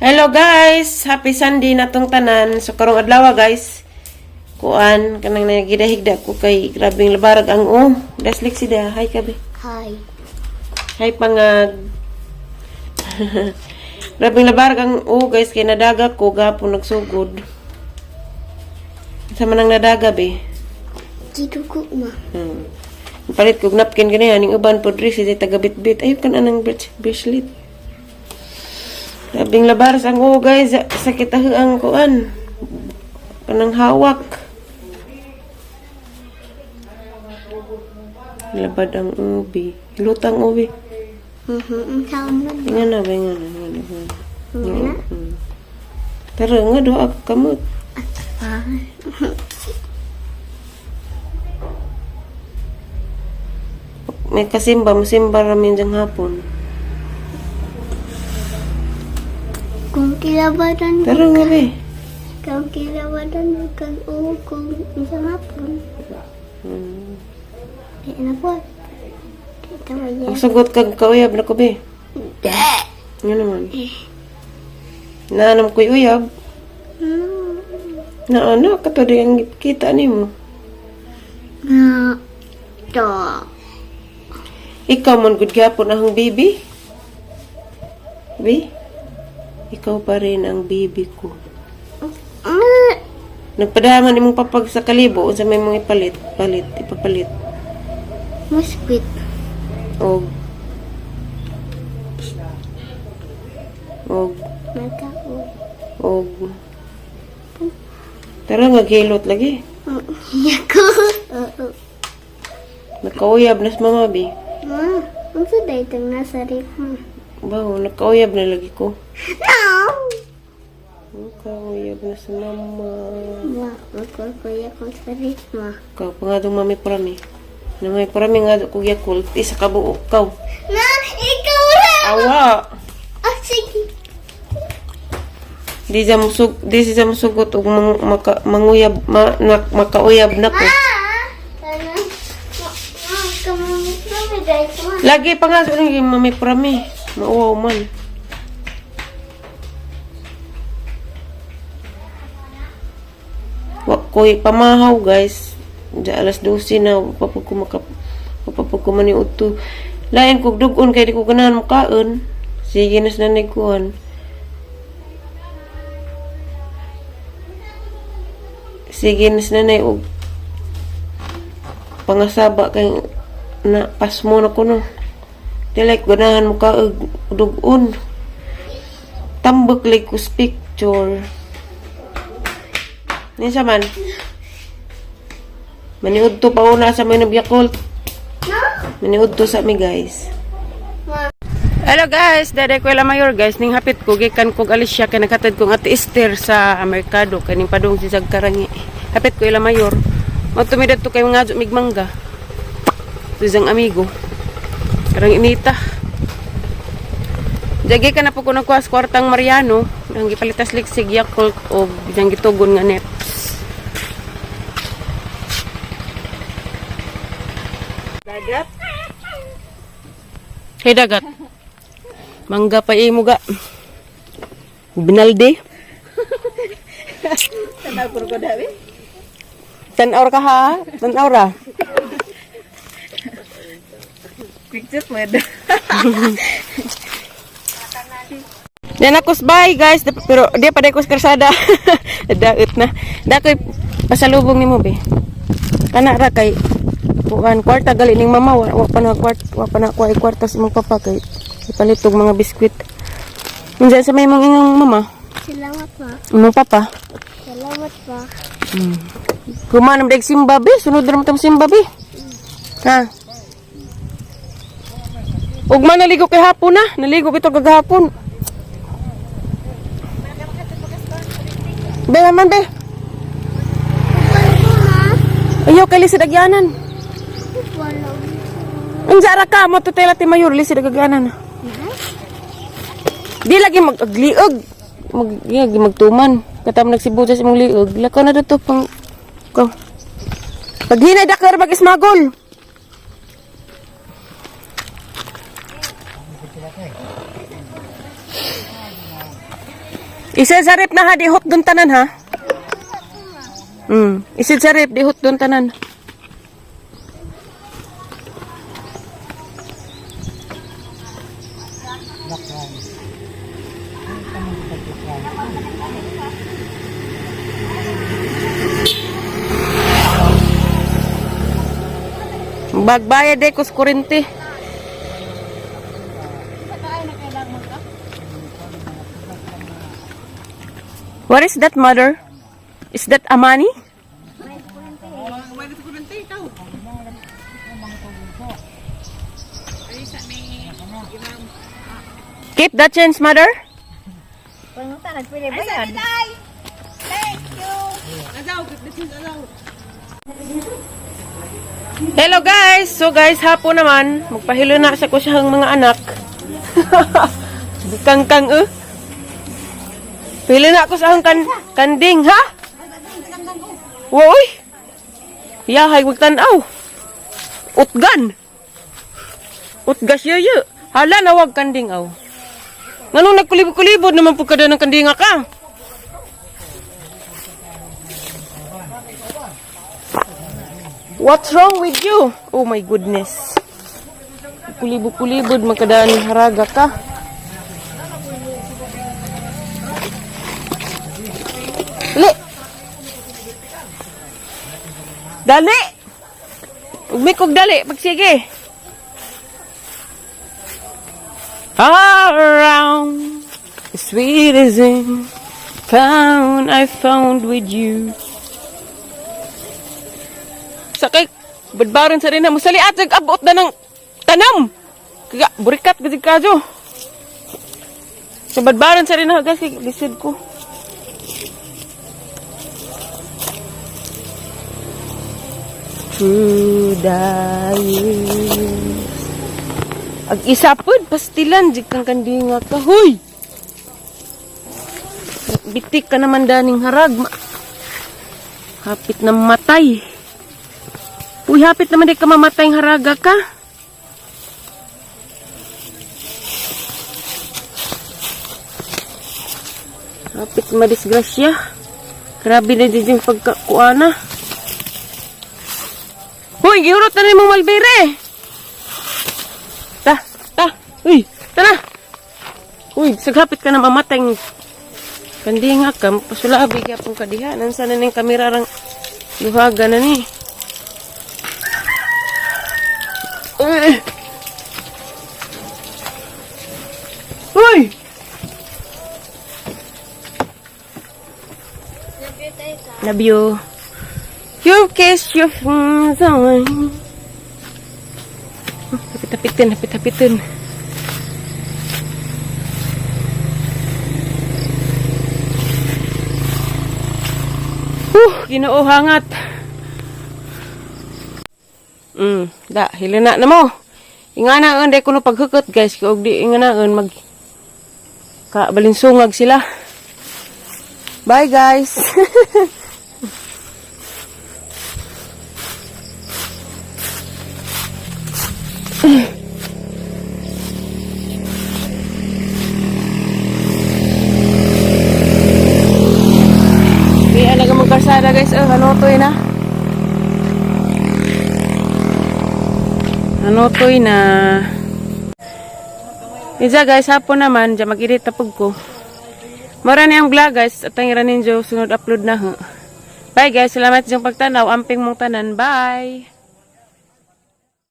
Hello guys, happy Sunday na tong tanan. So karong adlaw, guys. Kuan kanang nagidahigda ko kay grabeng labarag ang oh. Daslik si da. Hi kabi. Hi. Hi pangag. Grabeng labarag ang oh guys, kay nadaga ko gapon nagsugod. Sa manang nadaga be. Gidugo ma. Palit kog napkin gani aning uban pod ri si taga bitbit. Ayo kan anang bracelet. Labing labaras ang ulo, guys. Sakit ang kuan. Kanang hawak. Labad ang ubi. Lutang ubi. Tama. Nga na ba nga na. Nga na, nga na. Nga na? Tara nga do ako kamot. Ah. May kasimba, musimba ramin diyang hapon. Kung kilabadan Tara nga be. Kung kilabadan kag o kung isang hapon. Di na po. Di tawa Ang yan. sagot kag kauyab na ko be. Nga naman. Naanam ko'y uyab. Na ano, kato di ang kita nimo. Na. To. Ikaw man gud gyapon ang baby. Bi? Ikaw pa rin ang baby ko. Nagpadaman imong papag sa kalibo unsa may mong ipalit, palit, ipapalit. Musquit. Og og Magkao. og Tara nga gilot lagi. Yako. Oo. Nakauyab na sa mama bi. Ma, ang sa itong nasa rip mo. Bawo, nakauyab na lagi ko. No! Nakauyab na sa mama. Ma, magkukuya ko sa rip mo. Ikaw, pangadong mami parami. Na mami parami nga kog Yakult, isa ka buo kaw. Na, ikaw ra! Awa. Ah, sige. Di siya musugot og mang, maka, manguyab ma, na, makauyab na ko. Ma! Sana, ma, ma, kamamit na may dahil ma. Lagi pa nga sa nang mami parami. Mauwaw man. Wa ko'y pamahaw guys. Diya alas 12 na wa pa ko maka wa pa pud ko maniudto. Lain kog dugon kay di ko ganahan mukaon. Sige na sa nanay kuan. Sige na sa nanay og pangasaba kay na pasmo na ko no. Di like ganahan mo ka og dugon. Tambok like ko picture. Ninsa man? Maniudto pa una sa may Yakult. No? Maniudto sa mi guys. Ma. Hello guys, daday ko ila mayor guys, ning hapit ko gikan kog Alicia kay naghatid kong Ate Esther sa merkado kaning padung si Karangi. Hapit ko ila mayor. Magtumi dadto kay mga mig mangga. Isang amigo. Karang inita. Jagi ka na po ko nagkuha sa kwartang Mariano, ang gipalitas liksig Yakult o diyang gitugon nga neps. Dagat? Hey dagat. Mangga pa imo ga. Binalde. Tanaw ko ko dawi. Tan-awr ka ha? Tan-awr ra. Picture pwede. Yan ako bye guys. Pero di pa ko sa karsada. Daot na. Dakoy pasalubong nimo be. Kana ra kay kuan kwarta gali ning mama wa, wa pa na kwarta wa pa na kuha kwarta sa imong papa kay ipalit og mga biskwit. Unsa sa may mong ingang mama? Salamat ma. Imong papa? Salamat ma. Kuman ang simba be, sunod ra mo tong simba be. Ha? Ugma naligo kay hapon na, naligo bitaw kagahapon. Be, man be. Upan ko ma. Ayaw kay lisid agyanan. Wala. Unsa ra ka mo tutela ti mayor lisid agyanan. Di lagi mag agliog. Mag lagi magtuman. Katam nagsibo sa imong liog. Lakaw na dito pang ko. Paghinay dakar mag ismagol. Isa sa rep na ha, di hot doon tanan ha. Isa sa rep, di hot doon tanan. Bagbayad eh, kus kurente. What is that, mother? Is that Amani? Keep that change, mother. Panguta nagpili bayad. Hello guys! So guys, hapon naman. Magpahilo na sa ko siyang mga anak. Kangkang eh. Pilo na ako sa akong kanding, ha? Woy! Yahay, wag tanaw. Utgan! Utgas yoyo. Hala, nawag kanding aw. Nganong nagkulibot-kulibot naman po kada ng kandinga ka? What's wrong with you? Oh my goodness. Kulibot-kulibot magkadaan ng haraga ka. Dali! Dali! Ugmikog dali, pagsige. All around, the sweetest thing found I found with you. Sakay, badbaran sa rin na. Musali at abot na ng tanam. Kaya, burikat gid kadyo. Sa badbaran sa rin na, guys, kay lisod ko. Through the years. Ag isa pod, pastilan, jig kang kandinga ka. Huy! Bitik ka naman daning harag. Hapit na matay. Uy, hapit naman di ka mamatay ng haraga ka. Hapit madisgrasya. Grabe na din yung pagkakuana. Uy, giurot na rin mong malbere. Ta, ta, uy, tara. Uy, saghapit ka na mamatay. Kandinga ka, pasulabi ka pong kadiha. Nansa na ning kamera rang luhaga na ni. Uy! Uy! Love you. You kiss your phone. Hapit-hapitin, hapit-hapitin. Huh, Ginoo hangat. Da, hilina na mo. Inganaon day kuno paghukot guys, kay og di inganaon mag ka balinsungag sila. Bye guys. Di alaga magkarsada guys, oh, ano to na? Ano to'y na? Iza guys, hapon naman, dyan mag-edit tapog ko. Mara na yung vlog guys, at ang iranin sunod upload na ho. Bye guys, salamat sa inyong pagtanaw, amping mong tanan, bye!